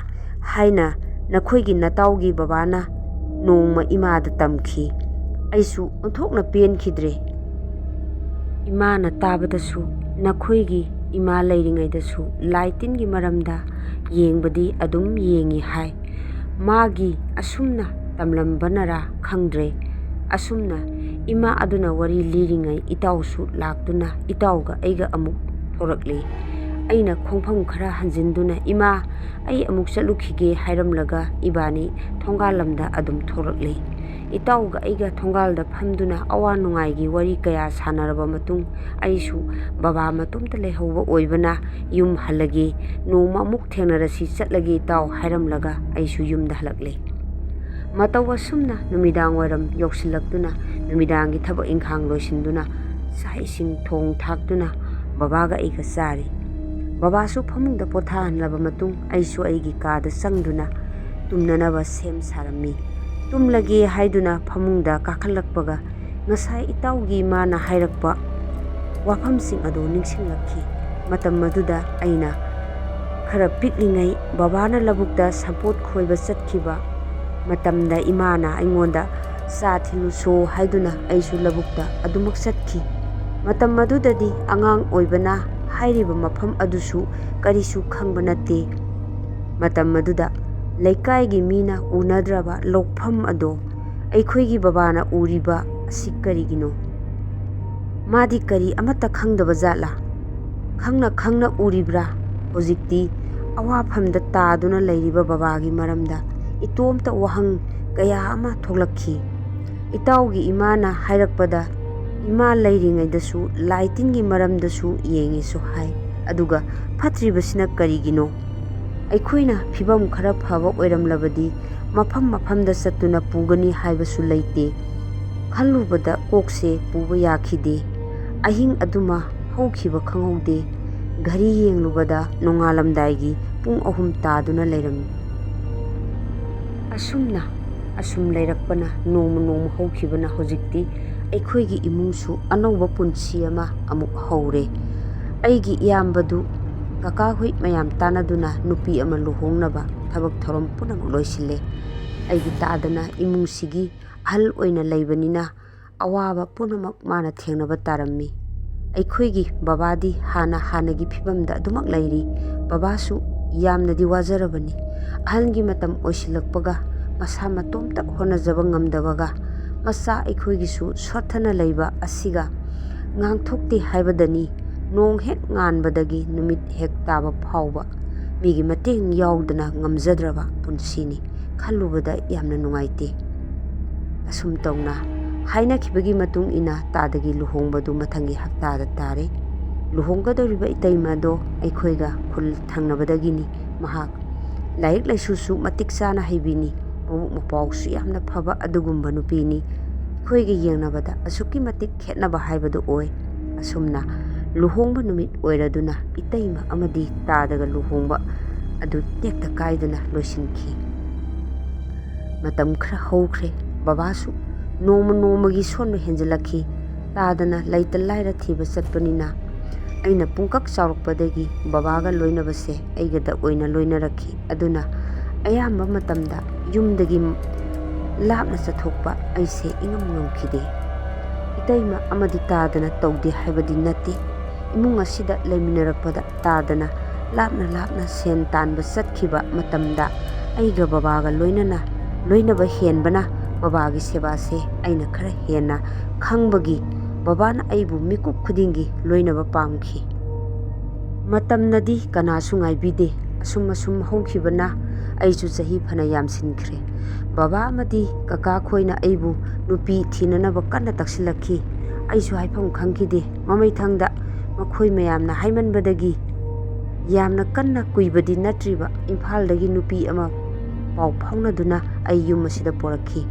ꯍꯥꯏꯅ ꯅꯈꯣꯏꯒꯤ ꯅꯇꯥꯎꯒꯤ ꯕꯕꯥꯅ ꯅꯣꯡꯃ ꯏꯃꯥꯗ ꯇꯝꯈꯤ꯫ ꯑꯩꯁꯨ ꯑꯣꯟꯊꯣꯛꯅ ꯄꯦꯟꯈꯤꯗ꯭ꯔꯦ꯫ ꯏꯃꯥꯅ ꯇꯥꯕꯗꯁꯨ ꯅꯈꯣꯏꯒꯤ ꯏꯃꯥ ꯂꯩꯔꯤꯉꯩꯗꯁꯨ ꯂꯥꯏ ꯇꯤꯟꯒꯤ ꯃꯔꯝꯗ ꯌꯦꯡꯕꯗꯤ ꯑꯗꯨꯝ ꯌꯦꯡꯉꯤ ꯍꯥꯏ꯫ ꯃꯥꯒꯤ ꯑꯁꯨꯝꯅ ꯇꯝꯂꯝꯕꯅꯔꯥ ꯈꯪꯗ꯭ꯔꯦ꯫ ꯑꯁꯨꯝꯅ ꯏꯃꯥ ꯑꯗꯨꯅ ꯋꯥꯔꯤ ꯂꯤꯔꯤꯉꯩ ꯏꯇꯥꯎꯁꯨ ꯂꯥꯛꯇꯨꯅ ꯏꯇꯥꯎꯒ ꯑꯩꯒ ꯑꯃꯨꯛ ꯊꯣꯔꯛꯂꯤ꯫ ꯑꯩꯅ ꯈꯣꯡꯐꯝ ꯈꯔ ꯍꯟꯖꯤꯟꯗꯨꯅ, "ꯏꯃꯥ, ꯑꯩ ꯑꯃꯨꯛ ꯆꯠꯂꯨꯈꯤꯒꯦ" ꯍꯥꯏꯔꯝꯂꯒ ꯏꯕꯥꯅꯤ ꯊꯣꯡꯒꯥꯜ ꯂꯝꯗ ꯑꯗꯨꯝ ꯊꯣꯔꯛꯂꯤ꯫ ꯏꯇꯥꯎꯒ ꯑꯩꯒ ꯊꯣꯡꯒꯥꯜꯗ ꯐꯝꯗꯨꯅ ꯑꯋꯥ ꯅꯨꯡꯉꯥꯏꯒꯤ ꯋꯥꯔꯤ ꯀꯌꯥ ꯁꯥꯟꯅꯔꯕ ꯃꯇꯨꯡ, ꯑꯩꯁꯨ ꯕꯕꯥ ꯃꯇꯣꯝꯇ ꯂꯩꯍꯧꯕ ꯑꯣꯏꯕꯅ ꯌꯨꯝ ꯍꯜꯂꯒꯦ, ꯅꯣꯡꯃ ꯑꯃꯨꯛ ꯊꯦꯡꯅꯔꯁꯤ, ꯆꯠꯂꯒꯦ ꯏꯇꯥꯎ ꯍꯥꯏꯔꯝꯂꯒ ꯑꯩꯁꯨ ꯌꯨꯝꯗ ꯍꯜꯂꯛꯂꯦ꯫ ꯃꯇꯧ ꯑꯁꯨꯝꯅ ꯅꯨꯃꯤꯗꯥꯡ ꯋꯥꯏꯔꯝ ꯌꯧꯁꯤꯜꯂꯛꯇꯨꯅ ꯅꯨꯃꯤꯗꯥꯡꯒꯤ ꯊꯕꯛ ꯏꯪꯈꯥꯡ ꯂꯣꯏꯁꯤꯟꯗꯨꯅ ꯆꯥꯛ ꯏꯁꯤꯡ ꯊꯣꯡ ꯊꯥꯛꯇꯨꯅ ꯕꯕꯥꯒ ꯑꯩꯒ ꯆꯥꯔꯤ꯫ ꯕꯕꯥꯁꯨ ꯐꯃꯨꯡꯗ ꯄꯣꯊꯥꯍꯜꯂꯕ ꯃꯇꯨꯡ ꯑꯩꯁꯨ ꯑꯩꯒꯤ ꯀꯥꯗ ꯆꯪꯗꯨꯅ ꯇꯨꯝꯅꯅꯕ ꯁꯦꯝ ꯁꯥꯔꯝꯃꯤ꯫ ꯇꯨꯝꯂꯒꯦ ꯍꯥꯏꯗꯨꯅ ꯐꯃꯨꯡꯗ ꯀꯥꯈꯠꯂꯛꯄꯒ ꯉꯁꯥꯏ ꯏꯇꯥꯎꯒꯤ ꯏꯃꯥꯅ ꯍꯥꯏꯔꯛꯄ ꯋꯥꯐꯝꯁꯤꯡ ꯑꯗꯨ ꯅꯤꯡꯁꯤꯡꯂꯛꯈꯤ꯫ ꯃꯇꯝ ꯑꯗꯨꯗ ꯑꯩꯅ ꯈꯔ ꯄꯤꯛꯂꯤꯉꯩ ꯕꯕꯥꯅ ꯂꯧꯕꯨꯛꯇ ꯁꯝꯄꯣꯠ ꯈꯣꯏꯕ ꯆꯠꯈꯤꯕ ꯃꯇꯝꯗ ꯏꯃꯥꯅ ꯑꯩꯉꯣꯟꯗ "ꯆꯥ ꯊꯤꯜꯂꯨꯁꯣ" ꯍꯥꯏꯗꯨꯅ ꯑꯩꯁꯨ ꯂꯧꯕꯨꯛꯇ ꯑꯗꯨꯃꯛ ꯆꯠꯈꯤ꯫ ꯃꯇꯝ ꯑꯗꯨꯗꯗꯤ ꯑꯉꯥꯡ ꯑꯣꯏꯕꯅ ꯍꯥꯏꯔꯤꯕ ꯃꯐꯝ ꯑꯗꯨꯁꯨ ꯀꯔꯤꯁꯨ ꯈꯪꯕ ꯅꯠꯇꯦ꯫ ꯃꯇꯝ ꯑꯗꯨꯗ ꯂꯩꯀꯥꯏꯒꯤ ꯃꯤꯅ ꯎꯅꯗ꯭ꯔꯕ ꯂꯧꯐꯝ ꯑꯗꯣ ꯑꯩꯈꯣꯏꯒꯤ ꯕꯕꯥꯅ ꯎꯔꯤꯕ ꯑꯁꯤ ꯀꯔꯤꯒꯤꯅꯣ? ꯃꯥꯗꯤ ꯀꯔꯤ ꯑꯃꯠꯇ ꯈꯪꯗꯕ ꯖꯥꯠꯂꯥ? ꯈꯪꯅ ꯈꯪꯅ ꯎꯔꯤꯕ꯭ꯔꯥ? ꯍꯧꯖꯤꯛꯇꯤ ꯑꯋꯥꯐꯝꯗ ꯇꯥꯗꯨꯅ ꯂꯩꯔꯤꯕ ꯕꯕꯥꯒꯤ ꯃꯔꯝꯗ ꯏꯇꯣꯝꯇ ꯋꯥꯍꯪ ꯀꯌꯥ ꯑꯃ ꯊꯣꯛꯂꯛꯈꯤ꯫ ꯏꯇꯥꯎꯒꯤ ꯏꯃꯥꯅ ꯍꯥꯏꯔꯛꯄꯗ, ꯏꯃꯥ ꯂꯩꯔꯤꯉꯩꯗꯁꯨ ꯂꯥꯏ ꯇꯤꯟꯒꯤ ꯃꯔꯝꯗꯁꯨ ꯌꯦꯡꯉꯤꯁꯨ ꯍꯥꯏ꯫ ꯑꯗꯨꯒ ꯐꯠꯇ꯭ꯔꯤꯕꯁꯤꯅ ꯀꯔꯤꯒꯤꯅꯣ? ꯑꯩꯈꯣꯏꯅ ꯐꯤꯕꯝ ꯈꯔ ꯐꯕ ꯑꯣꯏꯔꯝꯂꯕꯗꯤ ꯃꯐꯝ ꯃꯐꯝꯗ ꯆꯠꯇꯨꯅ ꯄꯨꯒꯅꯤ ꯍꯥꯏꯕꯁꯨ ꯂꯩꯇꯦ꯫ ꯈꯜꯂꯨꯕꯗ ꯀꯣꯛꯁꯦ ꯄꯨꯕ ꯌꯥꯈꯤꯗꯦ꯫ ꯑꯍꯤꯡ ꯑꯗꯨꯃ ꯍꯧꯈꯤꯕ ꯈꯪꯍꯧꯗꯦ꯫ ꯘꯔꯤ ꯌꯦꯡꯂꯨꯕꯗ ꯅꯣꯡꯉꯥꯜꯂꯝꯗꯥꯏꯒꯤ ꯄꯨꯡ ꯑꯍꯨꯝ ꯇꯥꯗꯨꯅ ꯂꯩꯔꯝꯃꯤ꯫ ꯑꯁꯨꯝꯅ ꯑꯁꯨꯝ ꯂꯩꯔꯛꯄꯅ ꯅꯣꯡꯃ ꯅꯣꯡꯃ ꯍꯧꯈꯤꯕꯅ ꯍꯧꯖꯤꯛꯇꯤ ꯑꯩꯈꯣꯏꯒꯤ ꯏꯃꯨꯡꯁꯨ ꯑꯅꯧꯕ ꯄꯨꯟꯁꯤ ꯑꯃ ꯑꯃꯨꯛ ꯍꯧꯔꯦ꯫ ꯑꯩꯒꯤ ꯏꯌꯥꯝꯕꯗꯨ ꯀꯀꯥ ꯍꯣꯏ ꯃꯌꯥꯝ ꯇꯥꯟꯅꯗꯨꯅ ꯅꯨꯄꯤ ꯑꯃ ꯂꯨꯍꯣꯡꯅꯕ ꯊꯕꯛ ꯊꯧꯔꯝ ꯄꯨꯝꯅꯃꯛ ꯂꯣꯏꯁꯤꯜꯂꯦ꯫ ꯑꯩꯒꯤ ꯇꯥꯗꯅ ꯏꯃꯨꯡꯁꯤꯒꯤ ꯑꯍꯜ ꯑꯣꯏꯅ ꯂꯩꯕꯅꯤꯅ ꯑꯋꯥꯕ ꯄꯨꯝꯅꯃꯛ ꯃꯥꯅ ꯊꯦꯡꯅꯕ ꯇꯥꯔꯝꯃꯤ꯫ ꯑꯩꯈꯣꯏꯒꯤ ꯕꯕꯥꯗꯤ ꯍꯥꯟꯅ ꯍꯥꯟꯅꯒꯤ ꯐꯤꯕꯝꯗ ꯑꯗꯨꯃꯛ ꯂꯩꯔꯤ꯫ ꯕꯕꯥꯁꯨ ꯌꯥꯝꯅꯗꯤ ꯋꯥꯖꯔꯕꯅꯤ꯫ ꯑꯍꯜꯒꯤ ꯃꯇꯝ ꯑꯣꯏꯁꯤꯜꯂꯛꯄꯒ ꯃꯁꯥ ꯃꯇꯣꯝꯇ ꯍꯣꯠꯅꯖꯕ ꯉꯝꯗꯕꯒ ꯃꯆꯥ ꯑꯩꯈꯣꯏꯒꯤꯁꯨ ꯁꯣꯠꯊꯅ ꯂꯩꯕ ꯑꯁꯤꯒ ꯉꯥꯡꯊꯣꯛꯇꯦ ꯍꯥꯏꯕꯗꯅꯤ꯫ ꯅꯣꯡ ꯍꯦꯛ ꯉꯥꯟꯕꯗꯒꯤ ꯅꯨꯃꯤꯠ ꯍꯦꯛ ꯇꯥꯕ ꯐꯥꯎꯕ ꯃꯤꯒꯤ ꯃꯇꯦꯡ ꯌꯥꯎꯗꯅ ꯉꯝꯖꯗ꯭ꯔꯕ ꯄꯨꯟꯁꯤꯅꯤ꯫ ꯈꯜꯂꯨꯕꯗ ꯌꯥꯝꯅ ꯅꯨꯡꯉꯥꯏꯇꯦ꯫ ꯑꯁꯨꯝ ꯇꯧꯅ ꯍꯥꯏꯅꯈꯤꯕꯒꯤ ꯃꯇꯨꯡ ꯏꯟꯅ ꯇꯥꯗꯒꯤ ꯂꯨꯍꯣꯡꯕꯗꯨ ꯃꯊꯪꯒꯤ ꯍꯞꯇꯥꯗ ꯇꯥꯔꯦ꯫ ꯂꯨꯍꯣꯡꯒꯗꯧꯔꯤꯕ ꯏꯇꯩꯃꯗꯣ ꯑꯩꯈꯣꯏꯒ ꯈꯨꯜ ꯊꯪꯅꯕꯗꯒꯤꯅꯤ꯫ ꯃꯍꯥꯛ ꯂꯥꯏꯔꯤꯛ ꯂꯥꯏꯁꯨꯁꯨ ꯃꯇꯤꯛ ꯆꯥꯅ ꯍꯩꯕꯤꯅꯤ꯫ ꯃꯕꯨꯛ ꯃꯄꯥꯎꯁꯨ ꯌꯥꯝꯅ ꯐꯕ ꯑꯗꯨꯒꯨꯝꯕ ꯅꯨꯄꯤꯅꯤ꯫ ꯑꯩꯈꯣꯏꯒ ꯌꯦꯡꯅꯕꯗ ꯑꯁꯨꯛꯀꯤ ꯃꯇꯤꯛ ꯈꯦꯠꯅꯕ ꯍꯥꯏꯕꯗꯨ ꯑꯣꯏ꯫ ꯑꯁꯨꯝꯅ ꯂꯨꯍꯣꯡꯕ ꯅꯨꯃꯤꯠ ꯑꯣꯏꯔꯗꯨꯅ ꯏꯇꯩꯃ ꯑꯃꯗꯤ ꯇꯥꯗꯒ ꯂꯨꯍꯣꯡꯕ ꯑꯗꯨ ꯇꯦꯛꯇ ꯀꯥꯏꯗꯅ ꯂꯣꯏꯁꯤꯟꯈꯤ꯫ ꯃꯇꯝ ꯈꯔ ꯍꯧꯈ꯭ꯔꯦ꯫ ꯕꯕꯥꯁꯨ ꯅꯣꯡꯃ ꯅꯣꯡꯃꯒꯤ ꯁꯣꯟꯕ ꯍꯦꯟꯖꯤꯜꯂꯛꯈꯤ꯫ ꯇꯥꯗꯅ ꯂꯩꯇ ꯂꯥꯏꯔ ꯊꯤꯕ ꯆꯠꯄꯅꯤꯅ ꯑꯩꯅ ꯄꯨꯡꯀꯛ ꯆꯥꯎꯔꯛꯄꯗꯒꯤ ꯕꯕꯥꯒ ꯂꯣꯏꯅꯕꯁꯦ ꯑꯩꯒꯗ ꯑꯣꯏꯅ ꯂꯣꯏꯅꯔꯛꯈꯤ꯫ ꯑꯗꯨꯅ ꯑꯌꯥꯝꯕ ꯃꯇꯝꯗ ꯌꯨꯝꯗꯒꯤ ꯂꯥꯞꯅ ꯆꯠꯊꯣꯛꯄ ꯑꯩꯁꯦ ꯏꯉꯝ ꯉꯝꯈꯤꯗꯦ꯫ ꯏꯇꯩꯃ ꯑꯃꯗꯤ ꯇꯥꯗꯅ ꯇꯧꯗꯦ ꯍꯥꯏꯕꯗꯤ ꯅꯠꯇꯦ꯫ ꯏꯃꯨꯡ ꯑꯁꯤꯗ ꯂꯩꯃꯤꯟꯅꯔꯛꯄꯗ ꯇꯥꯗꯅ ꯂꯥꯞꯅ ꯂꯥꯞꯅ ꯁꯦꯟ ꯇꯥꯟꯕ ꯆꯠꯈꯤꯕ ꯃꯇꯝꯗ ꯑꯩꯒ ꯕꯕꯥꯒ ꯂꯣꯏꯅꯅ ꯂꯣꯏꯅꯕ ꯍꯦꯟꯕꯅ ꯕꯕꯥꯒꯤ ꯁꯦꯕꯥꯁꯦ ꯑꯩꯅ ꯈꯔ ꯍꯦꯟꯅ ꯈꯪꯕꯒꯤ ꯕꯕꯥꯅ ꯑꯩꯕꯨ ꯃꯤꯀꯨꯞ ꯈꯨꯗꯤꯡꯒꯤ ꯂꯣꯏꯅꯕ ꯄꯥꯝꯈꯤ꯫ ꯃꯇꯝꯅꯗꯤ ꯀꯅꯥꯁꯨ ꯉꯥꯏꯕꯤꯗꯦ꯫ ꯑꯁꯨꯝ ꯑꯁꯨꯝ ꯍꯧꯈꯤꯕꯅ ꯑꯩꯁꯨ ꯆꯍꯤ ꯐꯅ ꯌꯥꯝꯁꯤꯟꯈ꯭ꯔꯦ꯫ ꯕꯕꯥ ꯑꯃꯗꯤ ꯀꯀꯥ ꯈꯣꯏꯅ ꯑꯩꯕꯨ ꯅꯨꯄꯤ ꯊꯤꯅꯅꯕ ꯀꯟꯅ ꯇꯛꯁꯤꯜꯂꯛꯈꯤ꯫ ꯑꯩꯁꯨ ꯍꯥꯏꯐꯝ ꯈꯪꯈꯤꯗꯦ꯫ ꯃꯃꯩꯊꯪꯗ ꯃꯈꯣꯏ ꯃꯌꯥꯝꯅ ꯍꯥꯏꯃꯟꯕꯗꯒꯤ ꯌꯥꯝꯅ ꯀꯟꯅ ꯀꯨꯏꯕꯗꯤ ꯅꯠꯇ꯭ꯔꯤꯕ ꯏꯝꯐꯥꯜꯗꯒꯤ ꯅꯨꯄꯤ ꯑꯃ ꯄꯥꯎ ꯐꯥꯎꯅꯗꯨꯅ ꯑꯩ ꯌꯨꯝ ꯑꯁꯤꯗ ꯄꯣꯔꯛꯈꯤ꯫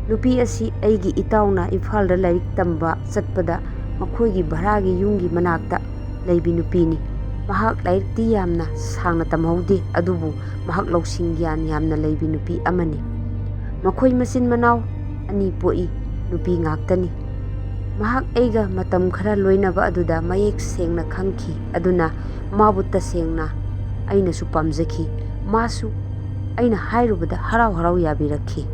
ꯅꯨꯄꯤ ꯑꯁꯤ ꯑꯩꯒꯤ ꯏꯇꯥꯎꯅ ꯏꯝꯐꯥꯜꯗ ꯂꯥꯏꯔꯤꯛ ꯇꯝꯕ ꯆꯠꯄꯗ ꯃꯈꯣꯏꯒꯤ ꯚꯔꯥꯒꯤ ꯌꯨꯝꯒꯤ ꯃꯅꯥꯛꯇ ꯂꯩꯕꯤ ꯅꯨꯄꯤꯅꯤ꯫ ꯃꯍꯥꯛ ꯂꯥꯏꯔꯤꯛꯇꯤ ꯌꯥꯝꯅ ꯁꯥꯡꯅ ꯇꯝꯍꯧꯗꯦ, ꯑꯗꯨꯕꯨ ꯃꯍꯥꯛ ꯂꯧꯁꯤꯡ ꯒ꯭ꯌꯥꯟ ꯌꯥꯝꯅ ꯂꯩꯕꯤ ꯅꯨꯄꯤ ꯑꯃꯅꯤ꯫ ꯃꯈꯣꯏ ꯃꯆꯤꯟ ꯃꯅꯥꯎ ꯑꯅꯤ ꯄꯣꯛꯏ, ꯅꯨꯄꯤ ꯉꯥꯛꯇꯅꯤ꯫ ꯃꯍꯥꯛ ꯑꯩꯒ ꯃꯇꯝ ꯈꯔ ꯂꯣꯏꯅꯕ ꯑꯗꯨꯗ ꯃꯌꯦꯛ ꯁꯦꯡꯅ ꯈꯪꯈꯤ, ꯑꯗꯨꯅ ꯃꯥꯕꯨ ꯇꯁꯦꯡꯅ ꯑꯩꯅꯁꯨ ꯄꯥꯝꯖꯈꯤ꯫ ꯃꯥꯁꯨ ꯑꯩꯅ ꯍꯥꯏꯔꯨꯕꯗ ꯍꯔꯥꯎ ꯍꯔꯥꯎ ꯌꯥꯕꯤꯔꯛꯈꯤ꯫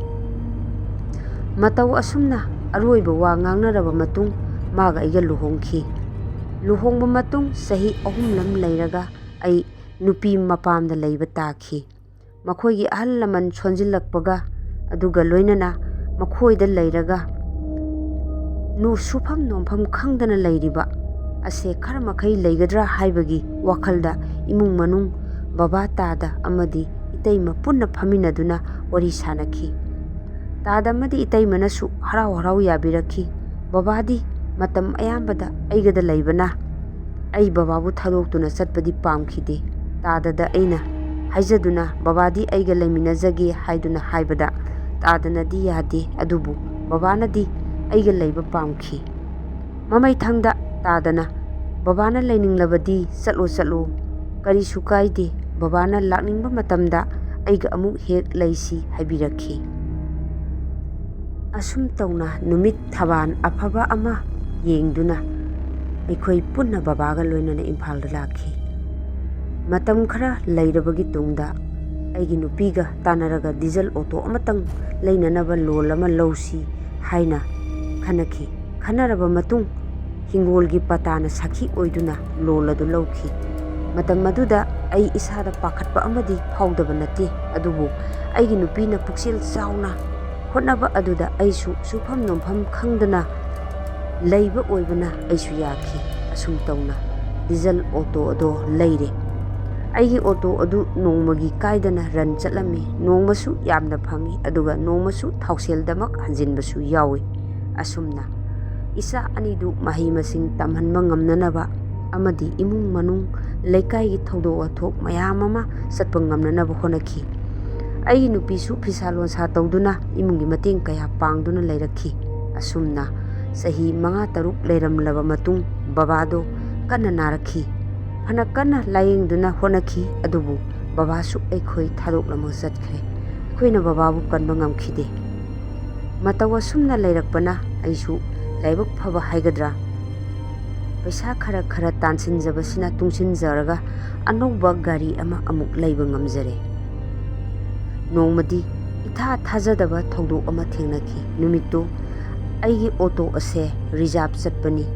ꯃꯇꯧ ꯑꯁꯨꯝꯅ ꯑꯔꯣꯏꯕ ꯋꯥ ꯉꯥꯡꯅꯔꯕ ꯃꯇꯨꯡ ꯃꯥꯒ ꯑꯩꯒ ꯂꯨꯍꯣꯡꯈꯤ꯫ ꯂꯨꯍꯣꯡꯕ ꯃꯇꯨꯡ ꯆꯍꯤ ꯑꯍꯨꯝ ꯂꯝ ꯂꯩꯔꯒ ꯑꯩ ꯅꯨꯄꯤ ꯃꯄꯥꯝꯗ ꯂꯩꯕ ꯇꯥꯈꯤ꯫ ꯃꯈꯣꯏꯒꯤ ꯑꯍꯜ ꯂꯃꯟ ꯁꯣꯟꯖꯤꯜꯂꯛꯄꯒ ꯑꯗꯨꯒ ꯂꯣꯏꯅꯅ ꯃꯈꯣꯏꯗ ꯂꯩꯔꯒ ꯅꯨ-, ꯁꯨꯐꯝ ꯅꯣꯝꯐꯝ ꯈꯪꯗꯅ ꯂꯩꯔꯤꯕ ꯑꯁꯦ ꯈꯔ ꯃꯈꯩ ꯂꯩꯒꯗ꯭ꯔꯥ ꯍꯥꯏꯕꯒꯤ ꯋꯥꯈꯜꯗ ꯏꯃꯨꯡ ꯃꯅꯨꯡ, ꯕꯕꯥ, ꯇꯥꯗ ꯑꯃꯗꯤ ꯏꯇꯩꯃ ꯄꯨꯟꯅ ꯐꯝꯃꯤꯟꯅꯗꯨꯅ ꯋꯥꯔꯤ ꯁꯥꯅꯈꯤ꯫ ꯇꯥꯗ ꯑꯃꯗꯤ ꯏꯇꯩꯃꯅꯁꯨ ꯍꯔꯥꯎ ꯍꯔꯥꯎ ꯌꯥꯕꯤꯔꯛꯈꯤ꯫ ꯕꯕꯥꯗꯤ ꯃꯇꯝ ꯑꯌꯥꯝꯕꯗ ꯑꯩꯒꯗ ꯂꯩꯕꯅ ꯑꯩ ꯕꯕꯥꯕꯨ ꯊꯥꯗꯣꯛꯇꯨꯅ ꯆꯠꯄꯗꯤ ꯄꯥꯝꯈꯤꯗꯦ꯫ ꯇꯥꯗꯗ ꯑꯩꯅ ꯍꯥꯏꯖꯗꯨꯅ, "ꯕꯕꯥꯗꯤ ꯑꯩꯒ ꯂꯩꯃꯤꯟꯅꯖꯒꯦ" ꯍꯥꯏꯗꯨꯅ ꯍꯥꯏꯕꯗ, ꯇꯥꯗꯅꯗꯤ ꯌꯥꯗꯦ, ꯑꯗꯨꯕꯨ ꯕꯕꯥꯅꯗꯤ ꯑꯩꯒ ꯂꯩꯕ ꯄꯥꯝꯈꯤ꯫ ꯃꯃꯩꯊꯪꯗ ꯇꯥꯗꯅ ꯕꯕꯥꯅ ꯂꯩꯅꯤꯡꯂꯕꯗꯤ ꯆꯠꯂꯣ, ꯆꯠꯂꯣ, ꯀꯔꯤꯁꯨ ꯀꯥꯏꯗꯦ, ꯕꯕꯥꯅ ꯂꯥꯛꯅꯤꯡꯕ ꯃꯇꯝꯗ ꯑꯩꯒ ꯑꯃꯨꯛ ꯍꯦꯛ ꯂꯩꯁꯤ ꯍꯥꯏꯕꯤꯔꯛꯈꯤ꯫ ꯑꯁꯨꯝ ꯇꯧꯅ ꯅꯨꯃꯤꯠ ꯊꯕꯥꯟ ꯑꯐꯕ ꯑꯃ ꯌꯦꯡꯗꯨꯅ ꯑꯩꯈꯣꯏ ꯄꯨꯟꯅ ꯕꯕꯥꯒ ꯂꯣꯏꯅꯅ ꯏꯝꯐꯥꯜꯗ ꯂꯥꯛꯈꯤ꯫ ꯃꯇꯝ ꯈꯔ ꯂꯩꯔꯕꯒꯤ ꯇꯨꯡꯗ ꯑꯩꯒꯤ ꯅꯨꯄꯤꯒ ꯇꯥꯟꯅꯔꯒ ꯗꯤꯖꯜ ꯑꯣꯇꯣ ꯑꯃꯇꯪ ꯂꯩꯅꯅꯕ ꯂꯣꯟ ꯑꯃ ꯂꯧꯁꯤ ꯍꯥꯏꯅ ꯈꯟꯅꯈꯤ꯫ ꯈꯟꯅꯔꯕ ꯃꯇꯨꯡ ꯍꯤꯡꯒꯣꯜꯒꯤ ꯄꯇꯥꯅ ꯁꯥꯈꯤ ꯑꯣꯏꯗꯨꯅ ꯂꯣꯟ ꯑꯗꯨ ꯂꯧꯈꯤ꯫ ꯃꯇꯝ ꯑꯗꯨꯗ ꯑꯩ ꯏꯁꯥꯗ ꯄꯥꯈꯠꯄ ꯑꯃꯗꯤ ꯐꯥꯎꯗꯕ ꯅꯠꯇꯦ, ꯑꯗꯨꯕꯨ ꯑꯩꯒꯤ ꯅꯨꯄꯤꯅ ꯄꯨꯛꯆꯦꯜ ꯆꯥꯎꯅ ꯍꯣꯠꯅꯕ ꯑꯗꯨꯗ ꯑꯩꯁꯨ ꯁꯨꯐꯝ ꯅꯣꯝꯐꯝ ꯈꯪꯗꯅ ꯂꯩꯕ ꯑꯣꯏꯕꯅ ꯑꯩꯁꯨ ꯌꯥꯈꯤ꯫ ꯑꯁꯨꯝ ꯇꯧꯅ ꯗꯤꯖꯜ ꯑꯣꯇꯣ ꯑꯗꯣ ꯂꯩꯔꯦ꯫ ꯑꯩꯒꯤ ꯑꯣꯇꯣ ꯑꯗꯨ ꯅꯣꯡꯃꯒꯤ ꯀꯥꯏꯗꯅ ꯔꯟ ꯆꯠꯂꯝꯃꯤ꯫ ꯅꯣꯡꯃꯁꯨ ꯌꯥꯝꯅ ꯐꯪꯉꯤ, ꯑꯗꯨꯒ ꯅꯣꯡꯃꯁꯨ ꯊꯥꯎꯁꯦꯜꯗꯃꯛ ꯍꯟꯖꯤꯟꯕꯁꯨ ꯌꯥꯎꯏ꯫ ꯑꯁꯨꯝꯅ ꯏꯆꯥ ꯑꯅꯤꯗꯨ ꯃꯍꯩ ꯃꯁꯤꯡ ꯇꯝꯍꯟꯕ ꯉꯝꯅꯅꯕ ꯑꯃꯗꯤ ꯏꯃꯨꯡ ꯃꯅꯨꯡ, ꯂꯩꯀꯥꯏꯒꯤ ꯊꯧꯗꯣꯛ ꯋꯥꯊꯣꯛ ꯃꯌꯥꯝ ꯑꯃ ꯆꯠꯄ ꯉꯝꯅꯅꯕ ꯍꯣꯠꯅꯈꯤ꯫ ꯑꯩꯒꯤ ꯅꯨꯄꯤꯁꯨ ꯐꯤꯁꯥ ꯂꯣꯟꯁꯥ ꯇꯧꯗꯨꯅ ꯏꯃꯨꯡꯒꯤ ꯃꯇꯦꯡ ꯀꯌꯥ ꯄꯥꯡꯗꯨꯅ ꯂꯩꯔꯛꯈꯤ꯫ ꯑꯁꯨꯝꯅ ꯆꯍꯤ ꯃꯉꯥ ꯇꯔꯨꯛ ꯂꯩꯔꯝꯂꯕ ꯃꯇꯨꯡ, ꯕꯕꯥꯗꯣ ꯀꯟꯅ ꯅꯥꯔꯛꯈꯤ꯫ ꯐꯅ ꯀꯟꯅ ꯂꯥꯌꯦꯡꯗꯨꯅ ꯍꯣꯠꯅꯈꯤ, ꯑꯗꯨꯕꯨ ꯕꯕꯥꯁꯨ ꯑꯩꯈꯣꯏ ꯊꯥꯗꯣꯛꯂꯝꯃꯒ ꯆꯠꯈ꯭ꯔꯦ꯫ ꯑꯩꯈꯣꯏꯅ ꯕꯕꯥꯕꯨ ꯀꯟꯕ ꯉꯝꯈꯤꯗꯦ꯫ ꯃꯇꯧ ꯑꯁꯨꯝꯅ ꯂꯩꯔꯛꯄꯅ ꯑꯩꯁꯨ ꯂꯥꯏꯕꯛ ꯐꯕ ꯍꯥꯏꯒꯗ꯭ꯔꯥ, ꯄꯩꯁꯥ ꯈꯔ ꯈꯔ ꯇꯥꯟꯁꯤꯟꯖꯕꯁꯤꯅ ꯇꯨꯡꯁꯤꯟꯖꯔꯒ ꯑꯅꯧꯕ ꯒꯥꯔꯤ ꯑꯃ ꯑꯃꯨꯛ ꯂꯩꯕ ꯉꯝꯖꯔꯦ꯫ ꯅꯣꯡꯃꯗꯤ ꯏꯊꯥ ꯊꯥꯖꯗꯕ ꯊꯧꯗꯣꯛ ꯑꯃ ꯊꯦꯡꯅꯈꯤ꯫ ꯅꯨꯃꯤꯠꯇꯨ ꯑꯩꯒꯤ ꯑꯣꯇꯣ ꯑꯁꯦ ꯔꯤꯖꯥꯕ ꯆꯠꯄꯅꯤ꯫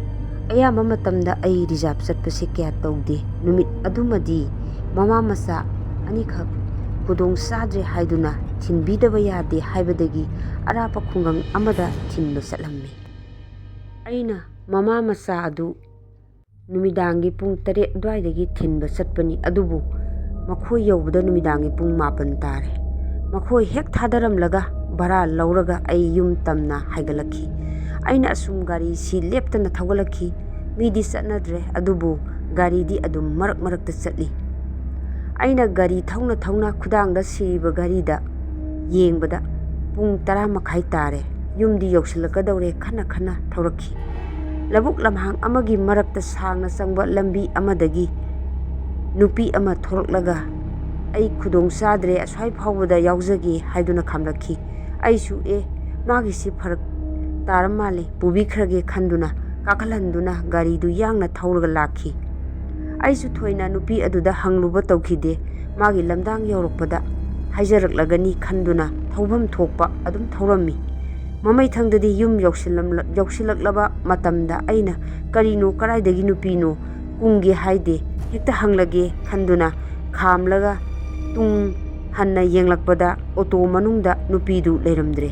ꯑꯌꯥꯝꯕ ꯃꯇꯝꯗ ꯑꯩ ꯔꯤꯖꯥꯕ ꯆꯠꯄꯁꯦ ꯀꯌꯥ ꯇꯧꯗꯦ꯫ ꯅꯨꯃꯤꯠ ꯑꯗꯨꯃꯗꯤ ꯃꯃꯥ ꯃꯆꯥ ꯑꯅꯤꯈꯛ ꯈꯨꯗꯣꯡ ꯆꯥꯗ꯭ꯔꯦ ꯍꯥꯏꯗꯨꯅ ꯊꯤꯟꯕꯤꯗꯕ ꯌꯥꯗꯦ ꯍꯥꯏꯕꯗꯒꯤ ꯑꯔꯥꯞꯄ ꯈꯨꯡꯒꯪ ꯑꯃꯗ ꯊꯤꯟꯕ ꯆꯠꯂꯝꯃꯤ꯫ ꯑꯩꯅ ꯃꯃꯥ ꯃꯆꯥ ꯑꯗꯨ ꯅꯨꯃꯤꯗꯥꯡꯒꯤ ꯄꯨꯡ ꯇꯔꯦꯠ ꯑꯗꯨꯋꯥꯏꯗꯒꯤ ꯊꯤꯟꯕ ꯆꯠꯄꯅꯤ, ꯑꯗꯨꯕꯨ ꯃꯈꯣꯏ ꯌꯧꯕꯗ ꯅꯨꯃꯤꯗꯥꯡꯒꯤ ꯄꯨꯡ ꯃꯥꯄꯟ ꯇꯥꯔꯦ꯫ ꯃꯈꯣꯏ ꯍꯦꯛ ꯊꯥꯗꯔꯝꯂꯒ ꯚꯔꯥ ꯂꯧꯔꯒ ꯑꯩ ꯌꯨꯝ ꯇꯝꯅ ꯍꯥꯏꯒꯠꯂꯛꯈꯤ꯫ ꯑꯩꯅ ꯑꯁꯨꯝ ꯒꯥꯔꯤꯁꯤ ꯂꯦꯞꯇꯅ ꯊꯧꯒꯠꯂꯛꯈꯤ꯫ ꯃꯤꯗꯤ ꯆꯠꯅꯗ꯭ꯔꯦ, ꯑꯗꯨꯕꯨ ꯒꯥꯔꯤꯗꯤ ꯑꯗꯨꯝ ꯃꯔꯛ ꯃꯔꯛꯇ ꯆꯠꯂꯤ꯫ ꯑꯩꯅ ꯒꯥꯔꯤ ꯊꯧꯅ ꯊꯧꯅ ꯈꯨꯗꯥꯡꯗ ꯁꯤꯔꯤꯕ ꯘꯔꯤꯗ ꯌꯦꯡꯕꯗ ꯄꯨꯡ ꯇꯔꯥ ꯃꯈꯥꯏ ꯇꯥꯔꯦ꯫ ꯌꯨꯝꯗꯤ ꯌꯧꯁꯤꯜꯂꯛꯀꯗꯧꯔꯦ ꯈꯟꯅ ꯈꯟꯅ ꯊꯧꯔꯛꯈꯤ꯫ ꯂꯧꯕꯨꯛ ꯂꯝꯍꯥꯡ ꯑꯃꯒꯤ ꯃꯔꯛꯇ ꯁꯥꯡꯅ ꯆꯪꯕ ꯂꯝꯕꯤ ꯑꯃꯗꯒꯤ ꯅꯨꯄꯤ ꯑꯃ ꯊꯣꯔꯛꯂꯒ, "ꯑꯩ ꯈꯨꯗꯣꯡ ꯆꯥꯗ꯭ꯔꯦ, ꯑꯁ꯭ꯋꯥꯏ ꯐꯥꯎꯕꯗ ꯌꯥꯎꯖꯒꯦ" ꯍꯥꯏꯗꯨꯅ ꯈꯥꯝꯂꯛꯈꯤ꯫ ꯑꯩꯁꯨ, "ꯑꯦ, ꯃꯥꯒꯤꯁꯤ ꯐꯔꯛ ꯇꯥꯔ ꯃꯥꯜꯂꯦ, ꯄꯨꯕꯤꯈ꯭ꯔꯒꯦ" ꯈꯟꯗꯨꯅ ꯀꯥꯈꯠꯍꯟꯗꯨꯅ ꯒꯥꯔꯤꯗꯨ ꯌꯥꯡꯅ ꯊꯧꯔꯒ ꯂꯥꯛꯈꯤ꯫ ꯑꯩꯁꯨ ꯊꯣꯏꯅ ꯅꯨꯄꯤ ꯑꯗꯨꯗ ꯍꯪꯂꯨꯕ ꯇꯧꯈꯤꯗꯦ꯫ ꯃꯥꯒꯤ ꯂꯝꯗꯥꯡ ꯌꯧꯔꯛꯄꯗ ꯍꯥꯏꯖꯔꯛꯂꯒꯅꯤ ꯈꯟꯗꯨꯅ ꯊꯧꯐꯝ ꯊꯣꯛꯄ ꯑꯗꯨꯝ ꯊꯧꯔꯝꯃꯤ꯫ ꯃꯃꯩꯊꯪꯗꯗꯤ ꯌꯨꯝ ꯌꯧꯁꯤꯜꯂꯝꯂ-, ꯌꯧꯁꯤꯜꯂꯛꯂꯕ ꯃꯇꯝꯗ ꯑꯩꯅ, "ꯀꯔꯤꯅꯣ, ꯀꯗꯥꯏꯗꯒꯤ ꯅꯨꯄꯤꯅꯣ ꯀꯨꯝꯒꯦ ꯍꯥꯏꯗꯦ, ꯍꯦꯛꯇ ꯍꯪꯂꯒꯦ" ꯈꯟꯗꯨꯅ ꯈꯥꯝꯂꯒ ꯇꯨꯡ ꯍꯟꯅ ꯌꯦꯡꯂꯛꯄꯗ ꯑꯣꯇꯣ ꯃꯅꯨꯡꯗ ꯅꯨꯄꯤꯗꯨ ꯂꯩꯔꯝꯗ꯭ꯔꯦ꯫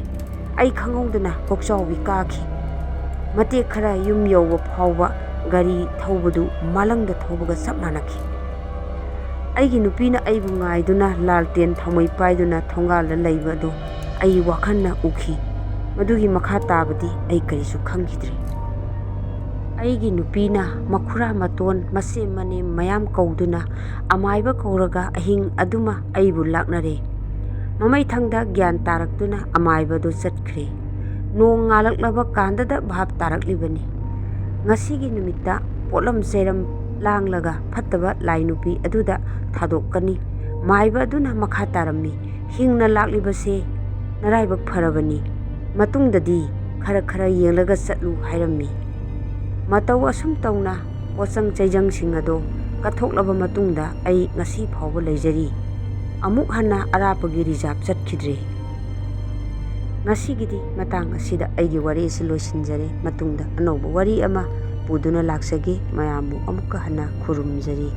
ꯑꯩ ꯈꯪꯍꯧꯗꯅ ꯀꯣꯛꯆꯥꯎꯕꯤ ꯀꯥꯈꯤ꯫ ꯃꯇꯦꯛ ꯈꯔ ꯌꯨꯝ ꯌꯧꯕ ꯐꯥꯎꯕ ꯒꯥꯔꯤ ꯊꯧꯕꯗꯨ ꯃꯥꯂꯪꯗ ꯊꯧꯕꯒ ꯆꯞ ꯃꯥꯟꯅꯈꯤ꯫ ꯑꯩꯒꯤ ꯅꯨꯄꯤꯅ ꯑꯩꯕꯨ ꯉꯥꯏꯗꯨꯅ ꯂꯥꯜꯇꯦꯟ ꯊꯥꯎꯃꯩ ꯄꯥꯏꯗꯨꯅ ꯊꯣꯡꯒꯥꯜꯗ ꯂꯩꯕ ꯑꯗꯨ ꯑꯩ ꯋꯥꯈꯜꯅ ꯎꯈꯤ꯫ ꯃꯗꯨꯒꯤ ꯃꯈꯥ ꯇꯥꯕꯗꯤ ꯑꯩ ꯀꯔꯤꯁꯨ ꯈꯪꯈꯤꯗ꯭ꯔꯦ꯫ ꯑꯩꯒꯤ ꯅꯨꯄꯤꯅ ꯃꯈꯨꯔꯥ ꯃꯇꯣꯟ, ꯃꯁꯦꯝ ꯃꯅꯦꯝ ꯃꯌꯥꯝ ꯀꯧꯗꯨꯅ ꯑꯃꯥꯏꯕ ꯀꯧꯔꯒ ꯑꯍꯤꯡ ꯑꯗꯨꯃ ꯑꯩꯕꯨ ꯂꯥꯛꯅꯔꯦ꯫ ꯃꯃꯩꯊꯪꯗ ꯒ꯭ꯌꯥꯟ ꯇꯥꯔꯛꯇꯨꯅ ꯑꯃꯥꯏꯕꯗꯨ ꯆꯠꯈ꯭ꯔꯦ꯫ ꯅꯣꯡ ꯉꯥꯜꯂꯛꯂꯕ ꯀꯥꯟꯗꯗ ꯚꯥꯞ ꯇꯥꯔꯛꯂꯤꯕꯅꯤ꯫ ꯉꯁꯤꯒꯤ ꯅꯨꯃꯤꯠꯇ ꯄꯣꯠꯂꯝ ꯆꯩꯔꯝ ꯂꯥꯡꯂꯒ ꯐꯠꯇꯕ ꯂꯥꯏ ꯅꯨꯄꯤ ꯑꯗꯨꯗ ꯊꯥꯗꯣꯛꯀꯅꯤ꯫ ꯃꯥꯏꯕ ꯑꯗꯨꯅ ꯃꯈꯥ ꯇꯥꯔꯝꯃꯤ, "ꯍꯤꯡꯅ ꯂꯥꯛꯂꯤꯕꯁꯦ ꯅꯔꯥꯏꯕꯛ ꯐꯔꯕꯅꯤ꯫ ꯃꯇꯨꯡꯗꯗꯤ ꯈꯔ ꯈꯔ ꯌꯦꯡꯂꯒ ꯆꯠꯂꯨ" ꯍꯥꯏꯔꯝꯃꯤ꯫ ꯃꯇꯧ ꯑꯁꯨꯝ ꯇꯧꯅ ꯄꯣꯠꯆꯪ ꯆꯩꯖꯪꯁꯤꯡ ꯑꯗꯣ ꯀꯠꯊꯣꯛꯂꯕ ꯃꯇꯨꯡꯗ ꯑꯩ ꯉꯁꯤ ꯐꯥꯎꯕ ꯂꯩꯖꯔꯤ꯫ ꯑꯃꯨꯛ ꯍꯟꯅ ꯑꯔꯥꯞꯄꯒꯤ ꯔꯤꯖꯥꯕ ꯆꯠꯈꯤꯗ꯭ꯔꯦ꯫ ꯉꯁꯤꯒꯤꯗꯤ ꯃꯇꯥꯡ ꯑꯁꯤꯗ ꯑꯩꯒꯤ ꯋꯥꯔꯤ ꯑꯁꯤ ꯂꯣꯏꯁꯤꯟꯖꯔꯦ꯫ ꯃꯇꯨꯡꯗ ꯑꯅꯧꯕ ꯋꯥꯔꯤ ꯑꯃ ꯄꯨꯗꯨꯅ ꯂꯥꯛꯆꯒꯦ꯫ ꯃꯌꯥꯝꯕꯨ ꯑꯃꯨꯛꯀ ꯍꯟꯅ ꯈꯨꯔꯨꯝꯖꯔꯤ꯫